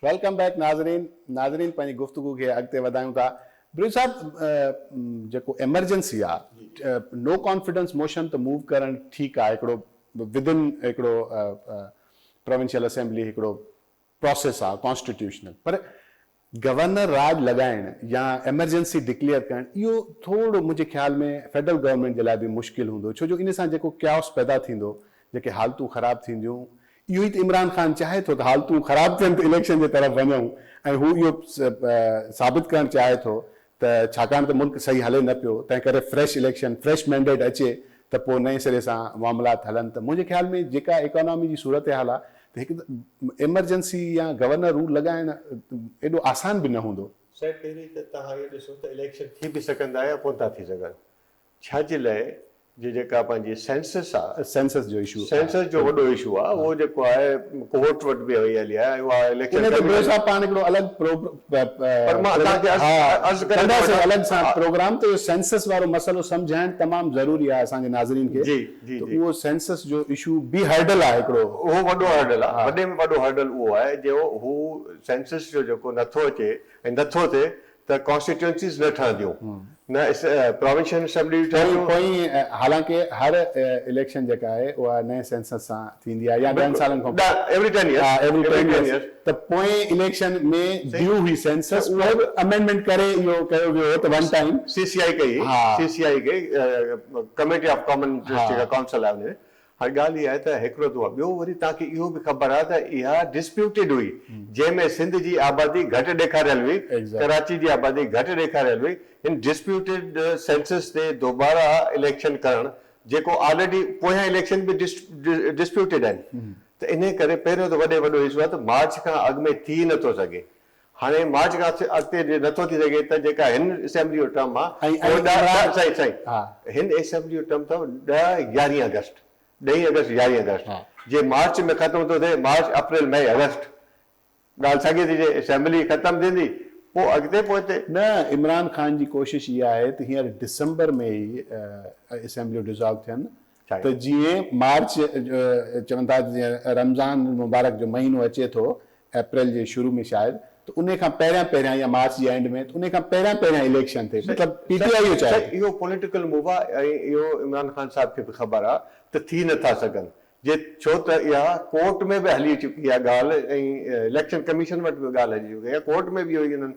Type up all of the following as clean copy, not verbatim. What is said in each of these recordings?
Welcome back ناظرين ناظرين پنهنجي گفتگو کي اڳتي وڌايون ٿا بروهي صاحب جيڪو ايمرجنسي آ نو ڪانفيڊنس موشن ته موو ڪرڻ ٺيڪ آ هڪڙو ودن هڪڙو پروونشل اسيمبلي هڪڙو پراسيس آ ڪانسٽيٽيوشنل پر گورنر راڄ لڳائڻ يا ايمرجنسي ڊڪليئر ڪرڻ اهو ٿورو منهنجي خيال ۾ فيڊرل گورنمينٽ جي لاء به مشڪل هوندو ڇو جو ان سان جيڪو ڪياس پيدا ٿيندو جيڪي حالتون خراب ٿينديون اهو ئي ته عمران خان چاهي ٿو ته حالتون خراب ٿين ته اليڪشن جي طرف وڃون ۽ هو اهو ثابت ڪرڻ چاهي ٿو ته ڇاڪاڻ ته ملڪ صحيح هلي نه پيو تنهن ڪري فريش اليڪشن فريش مينڊيٽ اچي ته پوء نئين سري سان معاملات هلن ته منهنجي خيال ۾ جيڪا ايڪانامي جي صورتحال آهي ته هڪ ته ايمرجنسي يا گورنر رول لڳائڻ ايڏو آسان به نه هوندو. سائين پهرين ته توهان اهو ڏسو ته اليڪشن ٿي به سگهندا يا ڪونه ٿا ٿي سگهن ڇا جي لاء جي جيڪا پنهنجي سينسس آ. سينسس جو اشو. سينسس جو وڏو اشو آ اهو جيڪو آهي ڪورٽ وٽ به وئي هلي آهي ۽ اها اليڪشن ان تي بروهي صاحب پاڻ هڪڙو الڳ پر مان توهان کي عرض ڪري ٿو ڪنداسين الڳ سان پروگرام ته اهو سينسس وارو مسئلو سمجهائڻ تمام ضروري آهي اسان جي ناظرين کي جي جي ته اهو سينسس جو اشو به هرڊل آهي هڪڙو. اهو وڏو هرڊل آ وڏي ۾ وڏو هرڊل اهو آهي جو هو سينسس جو جيڪو نٿو اچي ۽ نٿو ٿئي ته ڪانسٽيٽوئنسيز نه ٺهنديون نه پراونشل اسيمبليون ٺهنديون. پوئين حالانڪه هر اليڪشن جيڪا آهي اها نئين سينسس سان ٿيندي آهي يا ڏهن سالن کان پوء ايوري ٽين ايئرس ها ايوري ٽين ايئرس ته پوئين اليڪشن ۾ ڊيو هئي سينسس اهو به امينڊمينٽ ڪري اهو ڪيو ويو هو ته ون ٽائيم سي سي آئي ڪئي سي سي آئي ڪئي ڪميٽي آف ڪامن انٽريسٽ جيڪا ڪائونسل آهي ان ۾ هاڻي ڳالهه اها آهي ته هڪڙو ته اها ٻيو وري توهان کي اهو به خبر آهي ته اها ڊسپيوٽيڊ هئي جنهن ۾ سنڌ جي آبادي گهٽ ڏيکاريل هئي ڪراچي جي آبادي گهٽ ڏيکاريل هئي هن ڊسپيوٽيڊ سينسس تي دوباره اليڪشن ڪرڻ جيڪو آلريڊي پويان اليڪشن به ڊسپيوٽيڊ آهن ته انهي ڪري پهريون ته وڏي وڏو اشو آهي ته مارچ کان اڳ ۾ ٿي نٿو سگهي هاڻي مارچ کان اڳتي جي نٿو ٿي سگهي ته جيڪا هن اسيمبلي جو ٽرم آ اهو ڏهه سائين سائين هن اسيمبلي جو ٽرم اٿو ڏهه يارهين آگسٽ ڏهين آگسٽ يارهين آگسٽ جي مارچ ۾ ختم ٿو ٿئي مارچ اپريل مئي آگسٽ ڳالهه ساڳي ٿي ٿئي اسيمبلي ختم ٿيندي پوء اڳتي پوئتي. نه عمران خان جي ڪوشش اها آهي ته هينئر ڊسمبر ۾ ئي اسيمبليون ڊزالو ٿين ته جيئن مارچ چون ٿا جيئن رمضان المبارڪ جو مهينو اچي ٿو اپريل جي شروع ۾ شايد ته انهي کان پهريان پهريان يا مارچ جي اينڊ ۾ ته انهي کان پهريان پهريان اليڪشن ٿئي مطلب پي ٽي آء اهو چاهي ٿي. اهو پوليٽيڪل موو آ ۽ اهو عمران خان صاحب کي به خبر آ ته ٿي نه ٿا سگهن جي ڇو ته اها ڪورٽ ۾ به هلي چڪي آ ڳالهه ۽ اليڪشن ڪميشن وٽ به ڳالهه هلي چڪي آ ڪورٽ ۾ به اهو ئي انهن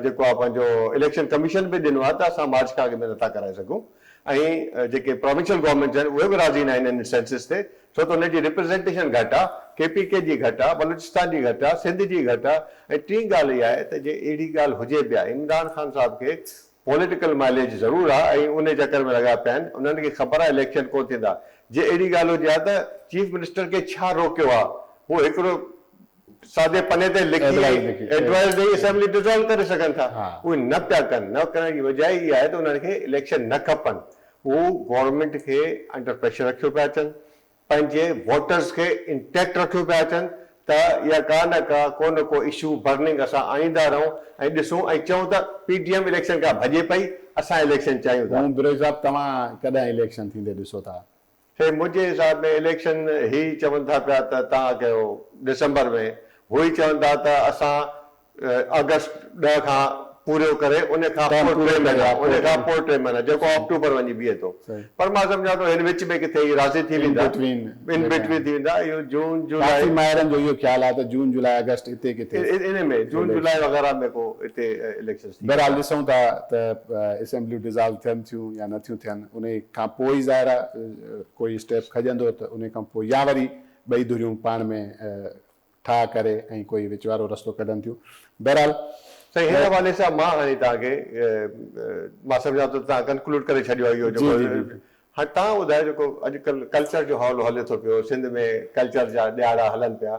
جيڪو آ پنهنجو اليڪشن ڪميشن به ڏنو آ ته اسان مارچ کان اڳ ۾ نه ٿا ڪرائي سگهون ۽ جيڪي پراونشل گورنمينٽس آهن اهي به راضي ناهن ان سينسس تي ڇو ته ان جي ريپريزينٽيشن گهٽ آ، ڪي پي ڪي جي گهٽ آ، بلوچستان جي گهٽ آ، سنڌ جي گهٽ آ ۽ ٽين ڳالهه اها آهي ته جي اهڙي ڳالهه هجي به ها عمران خان صاحب کي پوليٽيڪل مائليج ضرور آ ۽ ان چڪر ۾ لڳا پيا آهن انهن کي خبر آ اليڪشن ڪونه ٿيندا جي اهڙي ڳالهه هجي ها ته چيف منسٽر کي ڇا روڪيو ها هو هڪڙو سادي پني تي لکي ايڊوائيس ڏئي اسيمبلي ڊزالو ڪري سگهن ٿا اهي نه پيا ڪن نه ڪرڻ جي وجهه ئي اها آهي ته انهن کي اليڪشن نه کپن هو گورنمينٽ کي انڊر پريشر رکيو پيا اچن پنهنجي ووٽرز کي انٽيڪٽ رکيو پيا اچن ته اها ڪا نه ڪا ڪو نه ڪو اشو برننگ اسان آڻيندا رهون ۽ ڏسون ۽ چئون ته پي ڊي ايم اليڪشن کان ڀڄي پئي اسان اليڪشن چاهيون ٿا. هون بروهي صاحب توهان ڪڏهن اليڪشن ٿيندي ڏسو ٿا؟ سائين منهنجي حساب ۾ اليڪشن هي چون ٿا پيا ته توهان ڪيو ڊسمبر ۾ هو ئي چون ٿا ته اسان آگسٽ ڏهه کان پورو ڪري ان کان پوء ٽي مهينا ان کان پوء ٽي مهينا جيڪو آڪٽوبر وڃي بيهي ٿو پر مان سمجهان ٿو هن وچ ۾ ڪٿي هي راضي ٿي ويندا ان بٽوين ٿي ويندا اهو جون جولاء ڪافي ماهرن جو اهو خيال آهي ته جون جولاء آگسٽ اتي ڪٿي ان ۾ جون جولاء وغيره ۾ ڪو اتي اليڪشنز ٿي بهرحال ڏسون ٿا ته اسيمبليون ڊزالو ٿين ٿيون يا نه ٿيون ٿين انهي کان پوء ئي ظاهر آهي ڪوئي اسٽيپ کڄندو ته انهي کان پوء يا وري ٻئي ڌريون پاڻ ۾ ٺاهه ڪري ۽ ڪوئي وچ وارو رستو ڪڍن ٿيون. بهرحال. سائين هن حوالي سان مان هاڻي توهان کي مان سمجهان ٿو ته توهان ڪنڪلوڊ ڪري ڇڏيو آهي اهو جيڪو هاڻي توهان ٻڌايو جيڪو اڄڪلهه ڪلچر جو حوالو هلي ٿو پيو سنڌ ۾ ڪلچر جا ڏهاڙا هلن پيا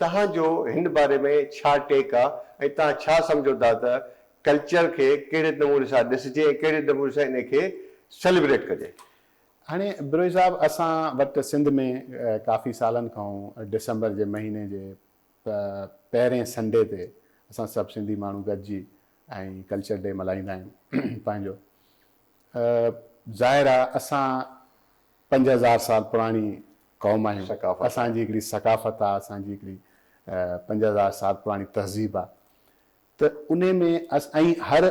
توهان جو هن باري ۾ ڇا ٽيڪ آ ۽ توهان ڇا سمجهو ٿا ته ڪلچر کي ڪهڙي نموني سان ڏسجي ۽ ڪهڙي نموني سان ان کي سيليبريٽ ڪجي. هاڻي بروهي صاحب اسان وٽ سنڌ ۾ ڪافي سالن کان ڊسمبر جي مهيني جي پهرين سنڊي تي اسان سڀ سنڌي ماڻهو گڏجي ۽ ڪلچر ڊي ملهائيندا آهيون پنهنجو ظاهر آ اسان 5000 سال پراڻي قوم آهيون اسان جي هڪڙي ثقافت آ اسان جي هڪڙي 5000 سال پراڻي تهذيب آهي ته انهي ۾ ۽ هر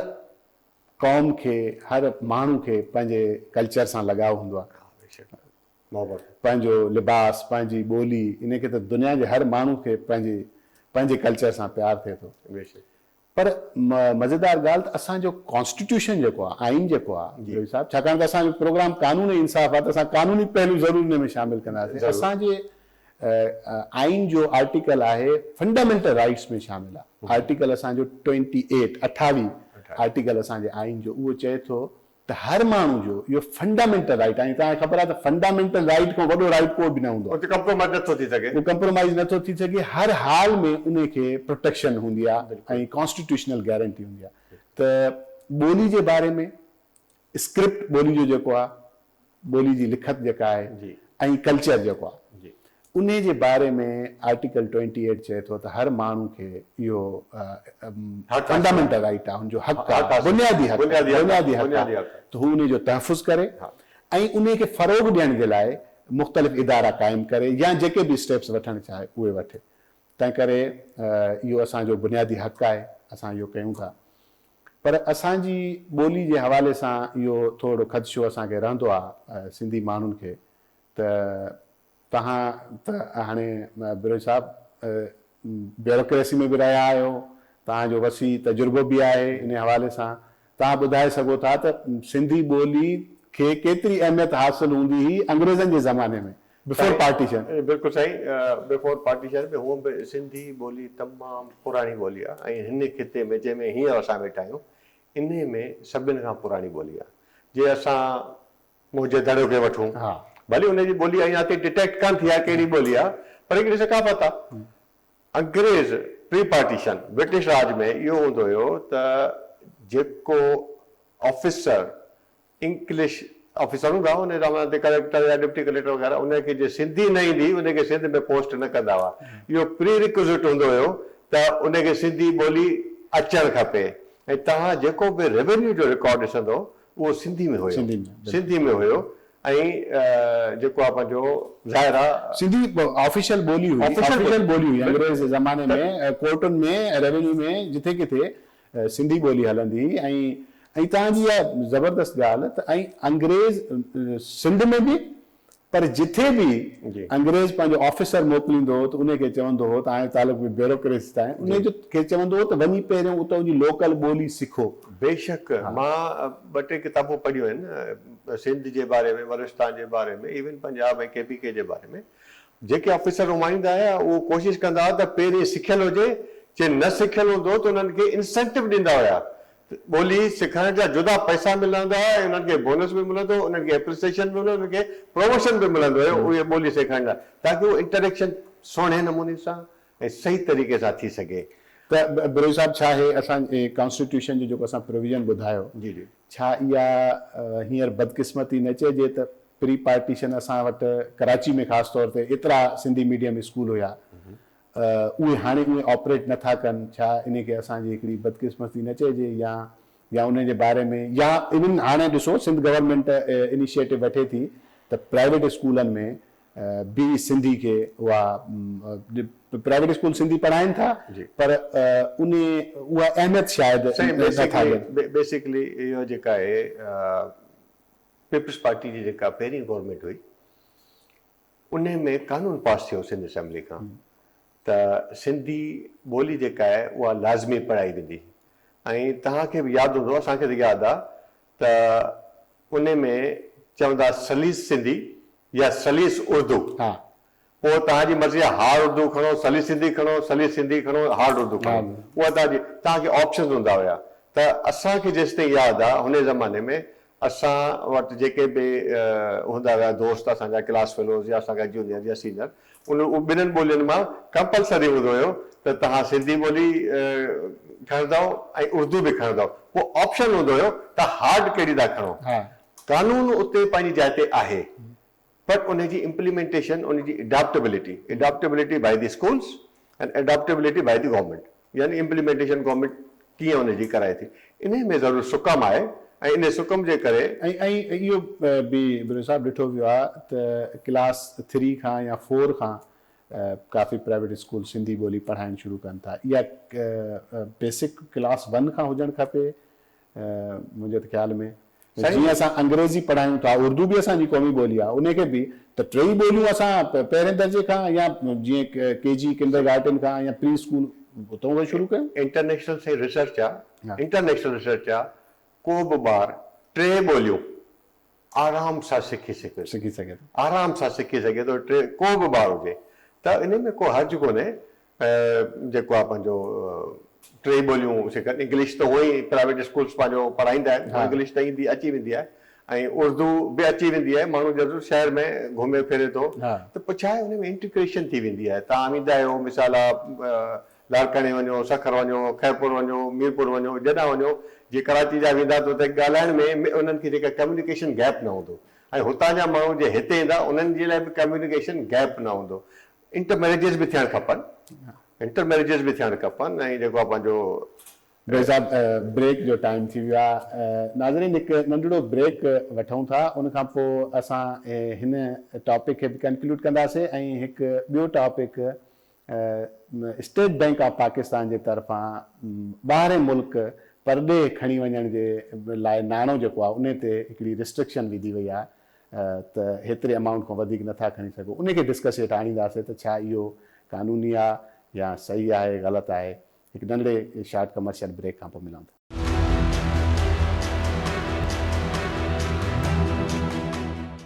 قوم کي هر ماڻهو کي پنهنجي ڪلچر سان لڳاء هوندو آهي. پنهنجو لباس، پنهنجي ٻولي، انهي کي ته دنيا جي هر ماڻهو کي پنهنجي پنهنجي ڪلچر سان پيار ٿئي ٿو. پر مزيدار ڳالهه ته اسان جو ڪانسٽيٽيوشن جيڪو آهي، آئين جيڪو آهي بروهي صاحب، ڇاڪاڻ ته اسان جو پروگرام قانون ۽ انصاف آهي ته اسان قانوني پهلو ضرور انهي ۾ شامل ڪنداسين. اسان جي آئين جو آرٽيڪل آهي فنڊامينٽل رائيٽس ۾ شامل آهي آرٽيڪل اسان جو ٽوئنٽي ايٽ، اٺاويهه، آرٽيڪل اسان جي آئين جو اهو چئي ٿو ته هر ماڻهو جو اهو فنڊامينٽل رائيٽ آهي ۽ توهان کي خبر آهي ته فنڊامينٽل رائيٽ کان وڏو رائيٽ ڪو به نه هوندو آهي. اتي ڪمپرومائيز نه ٿو ٿي سگهي. اهو ڪمپرومائيز نه ٿو ٿي سگهي هر حال ۾ انهي کي پروٽيڪشن هوندي آهي ۽ ڪانسٽيٽيوشنل گيرنٽي هوندي آهي ته ٻولي جي باري ۾ اسڪرپٽ ٻولي جو جيڪو آهي ٻولي جي لکت جيڪا آهي ۽ ڪلچر جيڪو آهي انهي جي باري ۾ آرٽيڪل ٽوئنٽي ايٽ چئي ٿو ته هر ماڻهو کي اهو فنڊامينٽل رائيٽ آهي ان جو حق آهي بنيادي حق بنيادي حق آهي ته هو انهي جو تحفظ ڪري ۽ انهي کي فروغ ڏيڻ جي لاء مختلف ادارا قائم ڪري يا جيڪي به اسٽيپس وٺڻ چاهي اهي وٺي تنهن ڪري اهو اسان جو بنيادي حق آهي اسان اهو ڪيون ٿا. پر اسان جي ٻولي جي حوالي سان اهو ٿورڙو خدشو اسان کي رهندو آ سنڌي ماڻهن کي ته توهان ته هاڻي بروهي صاحب بيوروڪريسي ۾ به رهيا آهيو توهان جو وسيع تجربو به آهي انهي حوالي سان توهان ٻڌائي سگهو ٿا ته سنڌي ٻولي کي ڪيتري اهميت حاصل هوندي هئي انگريزن جي زماني ۾ بفور پارٽيشن. بلڪل سائين بفور پارٽيشن ۾ هونء به سنڌي ٻولي تمام پراڻي ٻولي آ ۽ هن خطي ۾ جنهن ۾ هينئر اسان ويٺا آهيون انهي ۾ سڀن کان پراڻي ٻولي آ جي اسان موهن جي دڙو کي وٺون ڀلي ان جي ٻولي اڃا تائين ڊٽيڪٽ ڪانه ٿي آ ڪهڙي ٻولي آ پر هڪڙي ثقافت آ انگريز پري پارٽيشن برٽش راڄ ۾ اهو هوندو هيو ته جيڪو آفيسر انگلش آفيسر هوندا هئا ان زماني تي ڪليڪٽر يا ڊپٽي ڪليڪٽر وغيره ان کي جي سنڌي نه ايندي ان کي سنڌ ۾ پوسٽ نه ڪندا هئا اهو پري ريڪوزٽ هوندو هيو ته ان کي سنڌي ٻولي اچڻ کپي ۽ توهان جيڪو به ريونيو جو رڪارڊ ڏسندو اهو سنڌي ۾ هيو سنڌي ۾ هيو ۽ جيڪو آ پنهنجو ظاهر آ. سنڌي آفيشل ٻولي هئي آفيشل ٻولي هئي انگريز زماني ۾ ڪورٽن ۾ ريونيو ۾ جٿي ڪٿي سنڌي ٻولي هلندي هئي ۽ ۽ توهان جي اها زبردست ڳالهه ته ۽ انگريز سنڌ ۾ به پر جٿي به انگريز پنهنجو آفيسر موڪليندو هو ته انهي کي چوندو هو ته هاڻي تعلق به بيوروڪريسي سان آهي انهي جو کي چوندو هو ته وڃي پهريون اتان جي لوڪل ٻولي سکو. بيشڪ مان ٻه ٽي ڪتابون پڙهيون آهن سنڌ جي باري ۾ بلوچستان جي باري ۾ ايون پنجاب ۽ ڪي پي ڪي جي باري ۾ جيڪي آفيسر اماڻيندا هيا اهو ڪوشش ڪندا هئا ته پهرين سکيل هجي، جي نه سکيل هوندو هو ته انهن کي انسينٽو ڏيندا هيا ته ٻولي سکڻ جا جدا پئسا ملندا هيا ۽ انهن کي بونس به ملندو هو، انهن کي اپريسيشن به ملندو هو، انهن کي پروموشن به ملندو هيو اهي ٻولي سيکارڻ لاء تاڪه اهو انٽريڪشن سهڻي نموني سان ۽ صحيح طريقي سان ٿي سگهي. ته بروهي صاحب ڇا هي اسان جي ڪانسٽيٽيوشن جو جيڪو اسان پروويزن ٻڌايو جي جي. ڇا اها هينئر بدقسمتي نه چئجي ته پري پارٽيشن اسان وٽ ڪراچي ۾ خاص طور تي ايترا سنڌي ميڊيم اسڪول هيا اهي هاڻي اهي آپريٽ نه ٿا ڪن ڇا انهي کي اسان جي هڪڙي بدقسمتي نه چئجي يا يا انهي جي باري ۾ يا ايون هاڻي ڏسو سنڌ گورنمينٽ انيشيٽو وٺي ٿي ته پرائيويٽ اسڪولن ۾ به سنڌي کي اها پرائيويٽ اسڪول سنڌي پڙهائين ٿا پر انهي اها اهميت شايد نه ٿا ڏين. بيسيڪلي اهو جيڪا آهي پيپلز پارٽي جي جيڪا پهرين گورنمينٽ هئي انهي ۾ قانون پاس ٿيو سنڌ اسيمبلي کان ته سنڌي ٻولي جيڪا آهي اها لازمي پڙهائي ويندي ۽ توهان کي به ياد هوندو اسان کي ته ياد آهي ته انهي ۾ چوندا سليس سنڌي يا سليس اردو پوء توهان جي مرضي آهي هارڊ اردو کڻو، سليس سنڌي کڻو، سليس سنڌي کڻو، هارڊ اردو کڻو اها توهان جي توهان کي آپشنز هوندا هيا ته اسان کي جيستائين ياد آهي هن زماني ۾ اسان وٽ جيڪي به هوندا هيا دوست اسان جا ڪلاس فيلوز يا اسان کان جونيئر يا سينئر ان ٻنهن ٻولين مان ڪمپلسري هوندو هيو ته توهان سنڌي ٻولي کڻندؤ ۽ اردو به کڻندؤ پوء آپشن هوندو هيو ته هارڊ ڪهڙي ٿا کڻو قانون اتي پنهنجي جاء تي آهي پر ان جي امپليمينٽيشن ان جي adaptability, adaptability by the schools and adaptability by the government يعني امپليمينٽيشن گورنمينٽ ڪيئن ان جي ڪرائي ٿي انهي ۾ ضرور سقم آهي ۽ انهي سقم جي ڪري. ۽ اهو به بروهي صاحب ڏٺو ويو آهي ته ڪلاس ٿري کان يا فور کان ڪافي پرائيويٽ اسڪول سنڌي ٻولي پڙهائڻ شروع ڪن ٿا. اها بيسڪ ڪلاس ون کان هجڻ کپي منهنجي ته خيال ۾. جيئن اسان انگريزي پڙهايون ٿا، اردو به اسان جي قومي ٻولي آهي، ان کي به ته ٽيئي ٻوليون اسان پهرين درجي کان يا جيئن ڪي جي ڪنڊر گارٽن کان يا پري اسڪول اتان کان شروع ڪيون. انٽرنيشنل سائين ريسرچ آ، انٽرنيشنل ريسرچ آ، ڪو به ٻار ٽي ٻوليون آرام سان سکي سگهي ٿو. سکي سگهي ٿو. آرام سان سکي سگهي ٿو ٽي ڪو به ٻار هجي ته انهي ۾ ڪو حرج ڪونهي جيڪو آ پنهنجو ٽي ٻوليون سکن انگلش ته هونئن ئي پرائيويٽ اسڪولس پنهنجو پڙهائيندا آهن انگلش ته ايندي اچي ويندي آهي ۽ اردو به اچي ويندي آهي ماڻهو ضرور شهر ۾ گهمي ڦري ٿو ته پوء ڇا آهي ان ۾ انٽيگريشن ٿي ويندي آهي توهان ويندا آهيو مثال آ لاڙڪاڻي وڃو سکر وڃو خيرپور وڃو ميرپور وڃو جڏهن وڃو جي ڪراچي جا ويندا ته اتي ڳالهائڻ ۾ انهن کي جيڪا ڪميونيڪيشن گيپ نه هوندو ۽ هتان جا ماڻهو جي هتي ايندا انهن جي لاء به ڪميونيڪيشن گيپ نه هوندو انٽر ميريجز به ٿيڻ کپن انٽر ميريجز به ٿيڻ کپن ۽ جيڪو آ پنهنجو. ڀائي صاحب بريڪ جو ٽائيم ٿي ويو آ ناظرين هڪ ننڍڙو بريڪ وٺون ٿا ان کان پوء اسان هن ٽاپڪ کي به ڪنڪلوڊ ڪنداسين ۽ هڪ ٻيو topic state bank of Pakistan جي طرفان ٻاهرين ملڪ پرڏيهه کڻي وڃڻ جي لاء ناڻو جيڪو آ انهي تي هڪڙي ريسٽرڪشن وڌي وئي آ ته هيتري امائونٽ کان وڌيڪ نٿا کڻي سگهو انهي کي ڊسڪس هيٺ آڻينداسين ته ڇا اهو قانوني آ يا صحيح آهي غلط آهي هڪ ننڍڙي شارٽ ڪمرشل بريڪ کان پوء ملون ٿا.